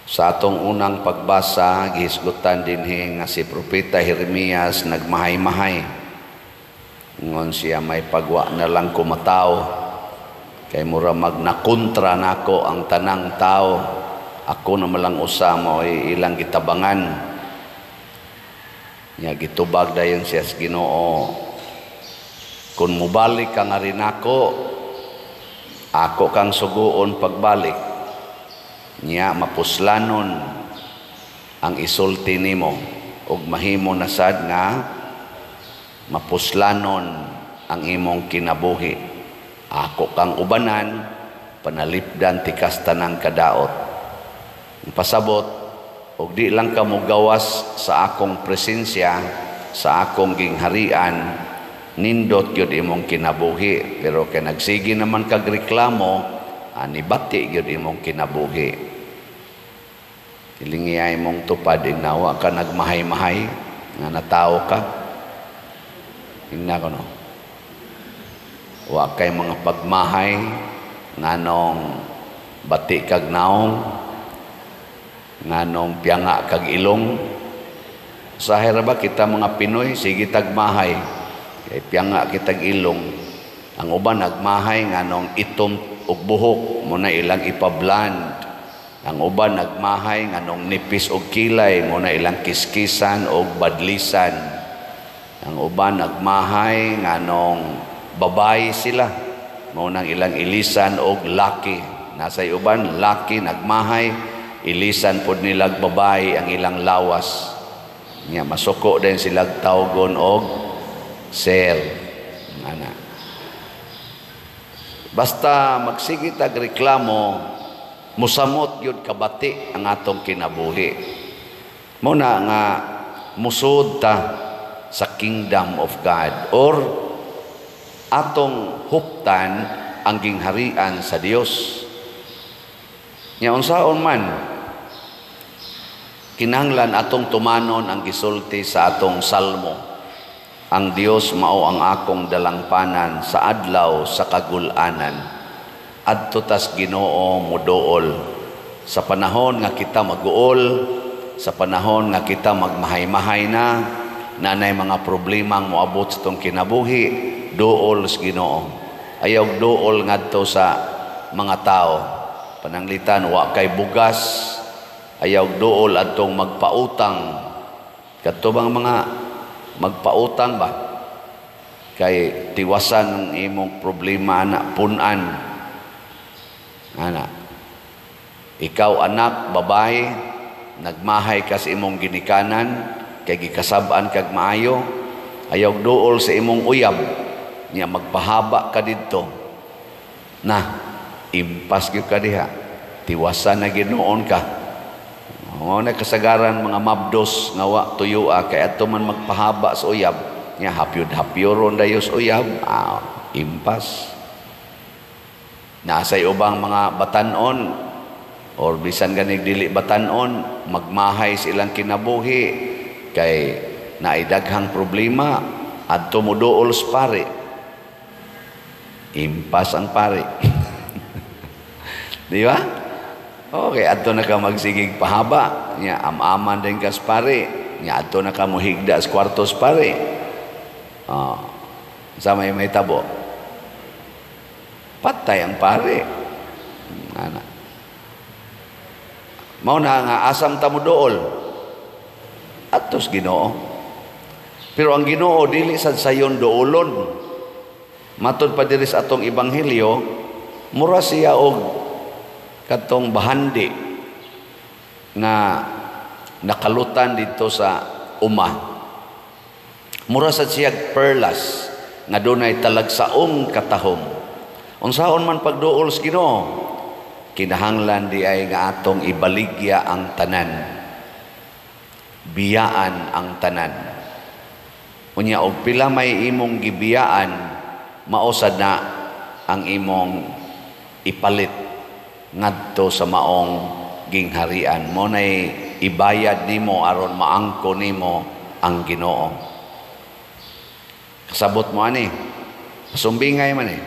Sa atong unang pagbasa, gihisgutan dinhi nga si Propeta Jeremias nagmahay-mahay. Ingon siya, "May pagwa na lang ko matawo. Kay mura magnakontra nako ang tanang tao. Ako na malang usa mo ilang gitabangan." Nya gitubag dayon siya sa Ginoo, "Kung mubalik ka nga rin ako, ako kang suguon pagbalik. Nya mapuslanon ang isulti nimo ug mahimo na sad nga mapuslanon ang imong kinabuhi. Ako kang ubanan, panalipdan tikas tanang kadaot." Ang pasabot, og di lang ka mogawas sa akong presensya, sa akong gingharian, nindot gyud imong kinabuhi. Pero kay nagsige naman kag reklamo, ani bati gyud imong kinabuhi. Hilingiyay mong tupad, inawa ka nagmahay-mahay, nga natawo ka. Ingna ko, no? Wa kay mga pagmahay, nganong bati kag naong, nganong piyanga kag ilong. Usahay ra ba kita mga Pinoy, sige tagmahay, kay piyanga kitag ilong. Ang uban nagmahay nganong itom og buhok, mo na ilang ipa-blonde. Ang uban nagmahay nganong nipis og kilay, mo na ilang kiskisan og badlisan. Ang uban nagmahay nganong babae sila, mo nang ilang ilisan og laki. Nasa uban laki nagmahay, ilisan pod nilag babae ang ilang lawas. Nya masuko din sila tawgon og sir. Ana. Basta magsige tag reklamo, musamot gyud kabati ang atong kinabuhi. Mo na nga musod ta sa kingdom of God or atong huptan ang gingharian sa Dios. Nya unsaon man, kinahanglan atong tumanon ang gisulti sa atong salmo. "Ang Dios mao ang akong dalangpanan sa adlaw sa kagul-anan. Adto tas Ginoo moduol." Sa panahon nga kita maguol, sa panahon nga kita magmahay-mahay na, nanay mga problema ang moabot sa atong kinabuhi, duol sa Ginoo. Ayaw duol ngadto sa mga tao. Pananglitan wa kay bugas, ayaw duol adtong magpautang. Kadto bang mga magpautang ba? Kay tiwasan ang imong problema na punan. Ana. Ikaw anak, babae, nagmahay ka sa imong ginikanan, kay gikasab-an kag maayo, ayaw duol sa imong uyab, niya magpahaba ka didto. Na, impas gyud ka diha. Tiwasan na Ginoon ka. Mao na kasagaran mga mabdos nga wa tuyua kay adto man magpahaba sa uyab, nya hapyod-hapyoron dayo sa uyab, impas. Nasay ubang mga batanon or bisan ganig dili batanon, magmahay sa ilang kinabuhi kay naay daghang problema, adto mo duol sa pare. Impas ang pare. Di ba? Okay, adto na ka magsigig pahaba, nya am-aman din ka sa pare, nya adto na ka mohigda sa kwarto sa pare. Oh, sa may tabo. Patay ang pare. Ana. Mao na nga asam ta mo dool. Atos Ginoo. Pero ang Ginoo dili sad sayon doolon. Matod pa diri sa atong ebanghelyo, mura siya og katong bahandi nga nakalutan dito sa uma. Mura sad siya perlas nga dunay talagsaong katahom. Unsaon man pagduol sa Ginoo, kinahanglan di ay nga atong ibaligya ang tanan. Biyaan ang tanan. Unya og pila may imong gibiyaan, mao sad na ang imong ipalit ngadto sa maong gingharian. Mo nay ibayad nimo aron maangko nimo ang Ginoo. Kasabot mo ani. Sumbingay man eh.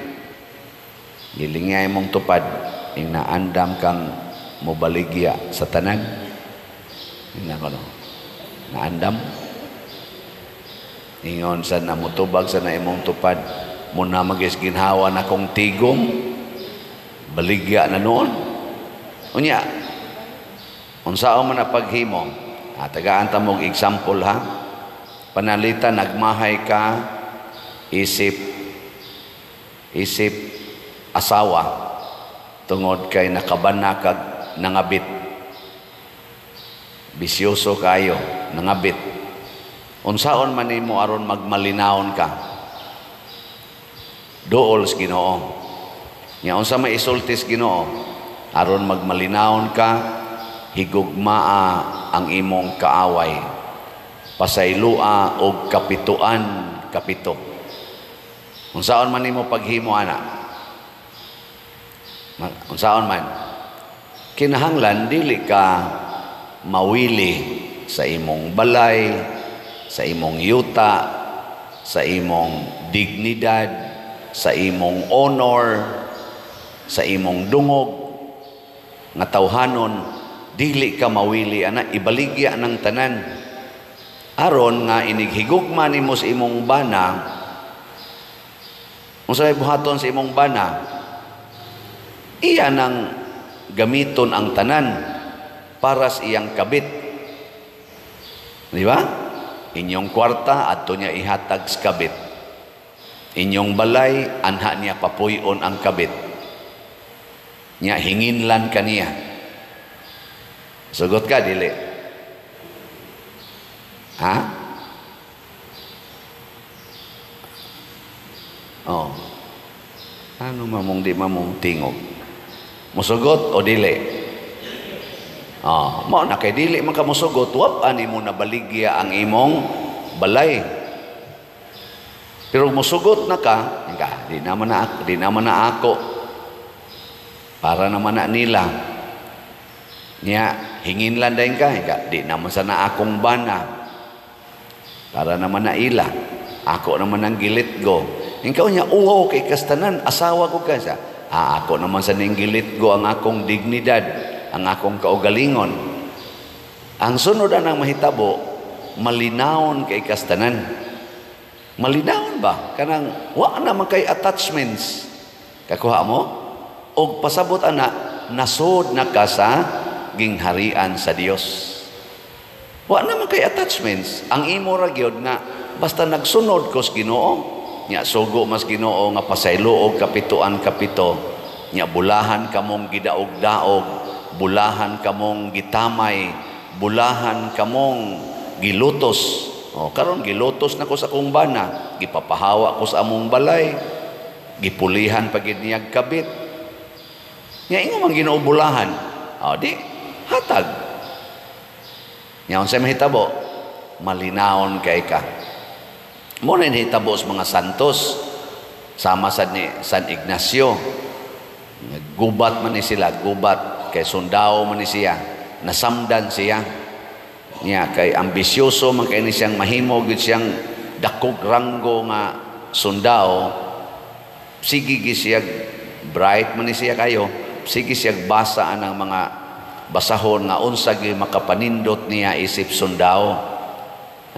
Gilingay mong tupad, inaandam kang Mobaligya sa tanan. Ina ko, no? Naandam. Ingon sa na mutubag sa na imong tupad, muna magis ginhawa na kong tigom, baligya na noon. Unya, unsaon man na paghimo? Ah, tagaan ta mog example, ha. Panalita nagmahay ka isip isip asawa tungod kay nakabana kag nangabit. Bisyoso kayo, nangabit. Unsaon man nimo aron magmalinawon ka? Duol sa Ginoo. Nya unsa may isulti sa Ginoo? Aron magmalinawon ka, higugmaa ang imong kaaway. Pasaylua og kapituan kapito. Unsaon man nimo paghimo ana? Unsaon man? Kinahanglan dili ka mawili sa imong balay, sa imong yuta, sa imong dignidad, sa imong honor, sa imong dungog nga tawhanon, dili ka mawili ana, ibaligya ng tanan. Aron nga inighigugma nimo sa imong bana, unsa may buhaton sa imong bana? Iya nang gamiton ang tanan para sa iyang kabit. Di ba? Inyong kwarta adto niya ihatag sa kabit. Inyong balay anha niya papuy-on ang kabit. Nya hinginlan kaniya. Sugot ka dili? Ha? Oh. Ano mamong di mamong tingog? Musugot o dili? Oh, mao na kay dili man ka musugot, wap ani mo nabaligya ang imong balay. Pero musugot na ka, di naman na ako, di naman na ako. Para naman na nila. Nya hinginlan dayon ka, ka, di naman sana akong bana. Para naman na ila. Ako naman ang gilit go. Ikaw niya, uwaw kay kastanan, asawa ko ka siya. Ah, ako naman sa ning gilit go ang akong dignidad, ang akong kaugalingon. Ang sunod ang mahitabo, malinawon kay kastanan. Malinawon ba? Kanang wa na man kay attachments. Kakuha mo? Og pasabot ana, nasod na ka sa gingharian sa Dios. Wa na man kay attachments. Ang imo ra gyud nga basta nagsunod ko sa Ginoo, nya sugo mas Ginoo nga pasaylo og kapituan kapito, nya bulahan kamong gidaog-daog, bulahan kamong gitamay, bulahan kamong gilutos. O karon gilutos na ko sa akong bana, gipapahawa ko sa among balay, gipulihan pa gid niyag kabit. Nya ingon man Ginoo bulahan. O di hatag. Nya unsay mahitabo? Malinawon kay ka. Mo na nahitabo sa mga santos, sama sa ni San Ignacio. Gubat man ni sila, gubat kay sundao man ni siya, nasamdan siya. Nya kay ambisyoso man kay ni siyang mahimo gyud siyang dakog ranggo nga sundao. Sige gi siya, bright man ni siya kayo, sige siya basa anang mga basahon nga unsa gyud makapanindot niya isip sundao.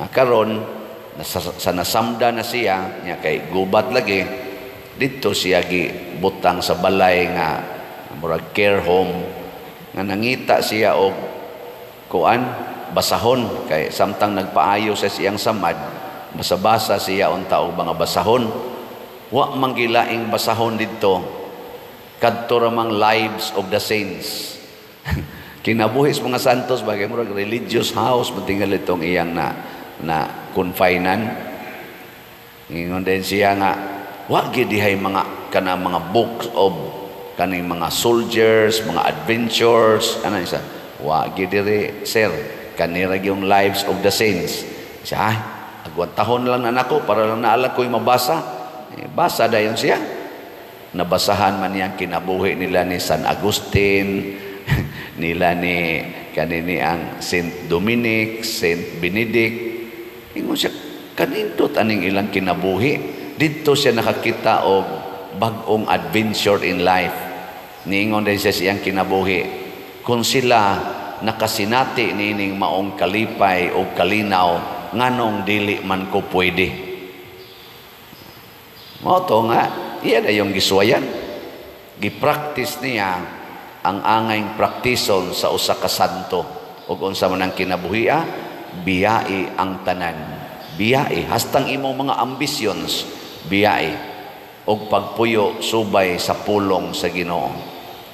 Na karon sa nasamda na siya, nya kay gubat lagi, didto siya gibutang sa balay nga murag care home, nga nangita siya og kuan basahon kay samtang nagpaayo sa siyang samad, basa-basa siya unta og mga basahon. Wa man gilaing basahon didto, kadto ra mang Lives of the Saints. Kinabuhi sa mga santos bagay murag religious house matingal itong iyang na na confinan. Ingon din siya nga wa gyud dihay mga kana mga books of kaning mga soldiers, mga adventures, ana siya. Wa gyud diri, sir, kanira yung Lives of the Saints. Siya, ay, agwan tahon lang na nako para lang naala ko'y mabasa. Eh, basa dayon siya. Nabasahan man niyang kinabuhi nila ni San Agustin, nila ni kanini ang Saint Dominic, Saint Benedict. Ingon siya, kanindot aning ilang kinabuhi. Didto siya nakakita og bag-ong adventure in life. Niingon din siya siyang kinabuhi. Kung sila nakasinati niining maong kalipay o kalinaw, nganong dili man ko pwede? Mao to nga iya na yung gisuwayan. Gipractice niya ang angayng praktison sa usa ka santo. Ug unsa man ang kinabuhia? Biyai ang tanan. Biyai hastang imong mga ambitions, biyai og pagpuyo subay sa pulong sa Ginoo.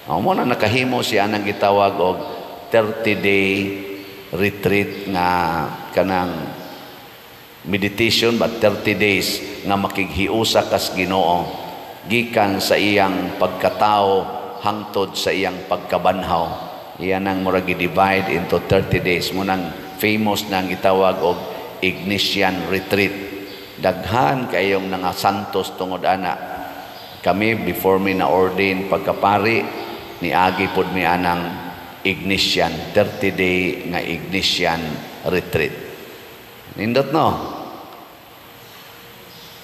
Mao na nakahimo siya nang gitawag og 30-day retreat nga kanang meditation ba, 30 days nga makighiusa kas Ginoo gikan sa iyang pagkatao hangtod sa iyang pagkabanhaw. Iyan ang murag divide into 30 days mo nang famous nang gitawag og Ignatian retreat. Daghan kayong nga santos tungod ana. Kami, before mi na ordain pagkapari, niagi pod mi anang Ignatian 30 day nga Ignatian retreat. Nindot, no?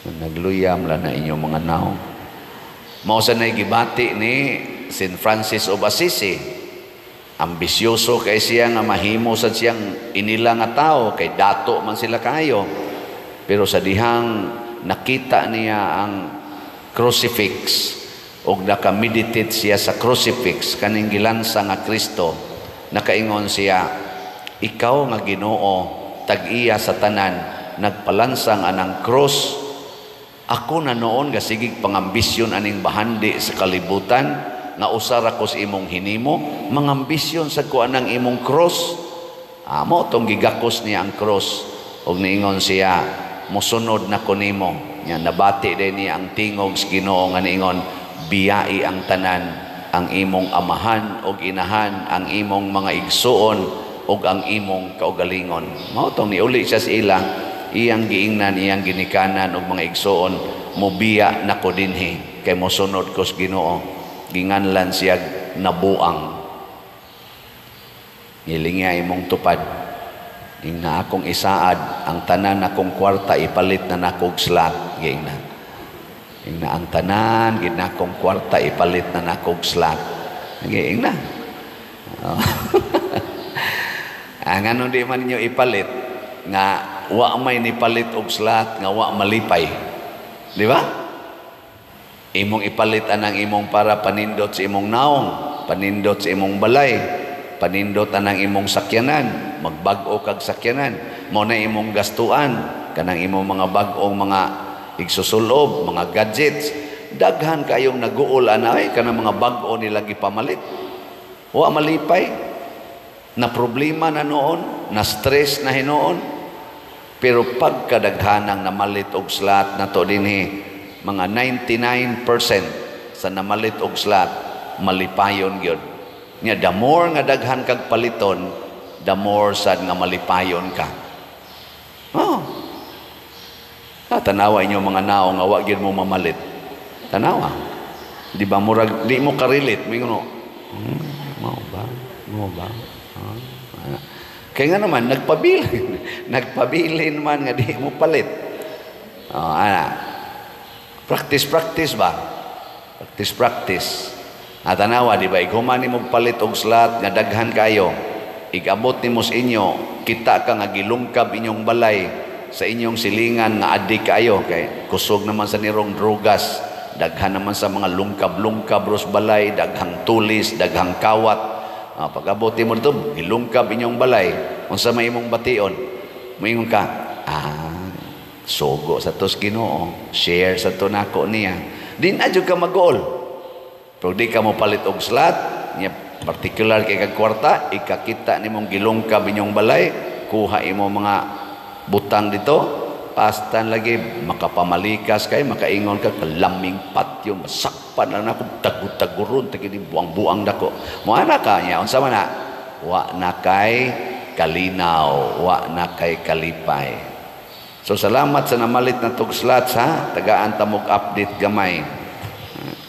Nagluyam la na inyong mga naong. Mao sa nay gibati ni St. Francis of Assisi. Ambisyoso kay siya nga mahimo sad siyang inila nga tao kay dato man sila kayo. Pero sa dihang nakita niya ang crucifix og naka-meditate siya sa crucifix kaning gilansa nga Kristo, nakaingon siya, "Ikaw nga Ginoo, tag-iya sa tanan, nagpalansang anang cross. Ako na noon gasigig pangambisyon aning bahandi sa kalibutan nga usa ra ko sa imong hinimo, mangambisyon sa ko anang imong cross." Amo tong gigakos niya ang cross ug niingon siya, "Mosunod na ko nimo." Nya nabati din niya ang tingog sa Ginoo nga niingon, "Biyai ang tanan, ang imong amahan ug inahan, ang imong mga igsuon ug ang imong kaugalingon." Mao tong niuli siya sa ila, iyang giingnan iyang ginikanan ug mga igsuon, "Mobiya na ko dinhi kay mosunod ko sa Ginoo." Ginganlan siya nabuang. Ngilinga imong tupad. Ingna akong isaad ang tanan akong kwarta, ipalit na nakog slot. Giingna. Ingna ang tanan gid nakong kwarta, ipalit na nakog slot. Giingna. Oh. Ang ano di man ninyo ipalit nga wa may nipalit og slot nga wa malipay. Di ba? Imong ipalit anang imong para panindot sa imong naong, panindot sa imong balay, panindot anang imong sakyanan, magbag-o kag sakyanan, mao na imong gastuan, kanang imong mga bag-ong mga igsusulob, mga gadgets. Daghan kayong naguol anay kanang mga bag-o nila gipamalit. Wa malipay, na problema na noon, na stress na hinuon. Pero pagkadaghanang namalit og slot na to dinhi, mga 99% sa namalit og slot malipayon gyud. Nya the more nga daghan kag paliton, the more sad nga malipayon ka. Oh. Ah, tanawa inyo mga naong nga wa gyud mo mamalit. Tanawa. Di ba murag di mo ka-relate, mingon, mao ba? Mao ba? Ah. Kaya nga naman nagpabilin, nagpabilin man nga di mo palit. Oh, ana. Practice, practice ba? Practice, practice. At tanawa, di ba, ighuman nimo palit og slot nga daghan kayo, igabot nimo sa inyo, kita ka nga gilungkab inyong balay sa inyong silingan nga adik kayo kay kusog naman sa nirong drugas, daghan naman sa mga lungkab-lungkab ros balay, daghang tulis, daghang kawat. Pag-abot mo dito, gilungkab inyong balay, unsa may imong bation? Moingon ka, "Ah, sugo sa tos Ginoo, share sa to nako niya." Di na jud ka mag-goal. Pero di ka mo palit og slot, niya particular kay kag kwarta, ikakita nimong gilungkab inyong balay, kuha imo mga butang dito, pastan lagi makapamalikas kay makaingon ka, "Kalaming patyo, masakpan lang nako, tagud-taguron tagi buang-buang dako." Mo ana ka niya, unsa man na? Wa na kay kalinaw, wa na kay kalipay. So salamat sa namalit na tog slots ha, tagaan ta mog update gamay.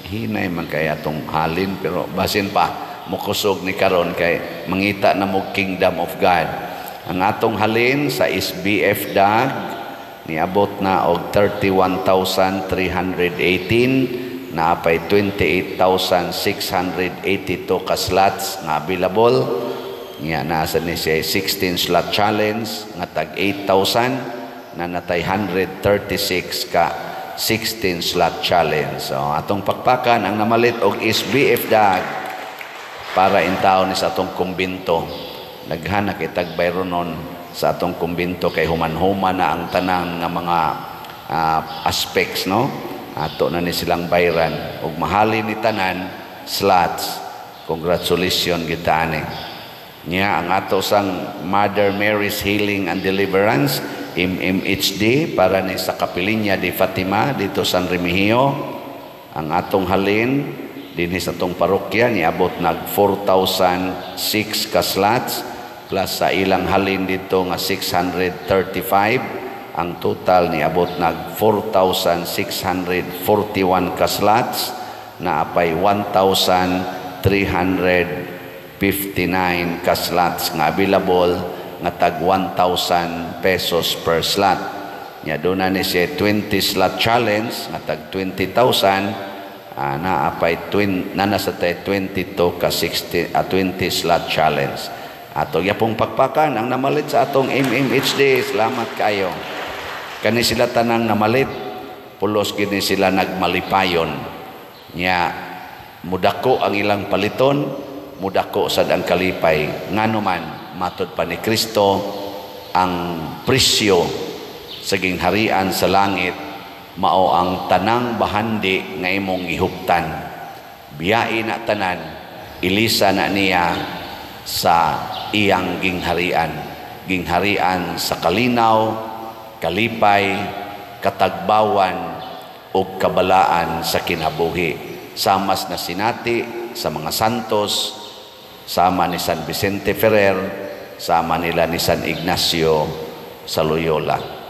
Hinay man kaya tong halin pero basin pa mukusog ni karon kay mangita na mo Kingdom of God. Ang atong halin sa SBF DAG niabot na og 31,318. Naapay 28,682 ka slots nga available. Nga nasa ni siya 16 slot challenge nga tag 8,000 na natay 136 ka 16 slot challenge. So atong pakpakan ang namalit og SBF dag para intaon ni sa atong kumbinto. Naghanak kitag bayronon sa atong kumbinto kay human-human na ang tanan nga mga aspects, no? Ato na ni silang bayran ug mahali ni tanan slots. Congratulations kita ani. Nya ang ato sang Mother Mary's Healing and Deliverance, MMHD, para ni sa Kapilinya de Fatima dito San Remigio. Ang atong halin dinhi sa atong parokya niabot nag 4,006 ka slots plus sa ilang halin dito nga 635. Ang total niabot nag 4,641 ka slots na apay 1,359 ka slots nga available nga tag 1,000 pesos per slot. Nya doon na ni siya 20 slot challenge nga tag 20,000, na apay twin, na nasa tay 22 ka 60, 20 slot challenge. Ato yapong pakpakan ang namalit sa atong MMHD. Salamat kayo. Kani sila tanang namalit, pulos gini sila nagmalipayon. Nya mudako ang ilang paliton, mudako sad ang kalipay. Ngano man, matod pa ni Kristo, ang presyo sa gingharian sa langit mao ang tanang bahandi nga imong gihuptan. Biyai na tanan, ilisa na niya sa iyang gingharian. Gingharian sa kalinaw, kalipay, katagbawan ug kabalaan sa kinabuhi. Samas na sinati sa mga santos, sama ni San Vicente Ferrer, sama nila ni San Ignacio sa Loyola.